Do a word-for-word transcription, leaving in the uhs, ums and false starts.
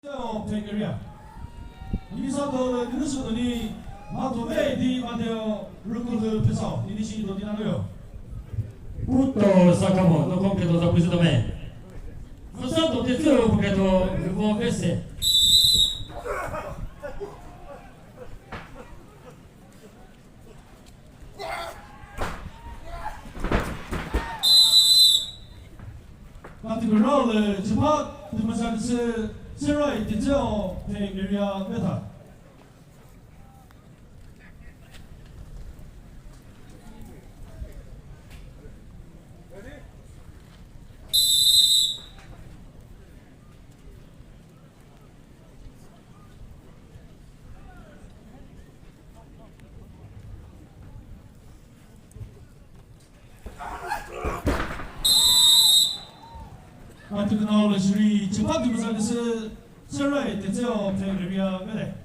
Teo Phek area. Ni sa to le ni su to ni ma to ve di ma teo rukulu pesa ni ni shi to di na yo. Puto sakamo no kom ke to sa pusi to me. Fusa to te teo ke to vo vese. Kati kürao le chipha tümüsa küsü Serai Tetseo Phek area vetha. Kati künao le shiri chipha tümüsa küsü Serai Tetseo Phek area vele.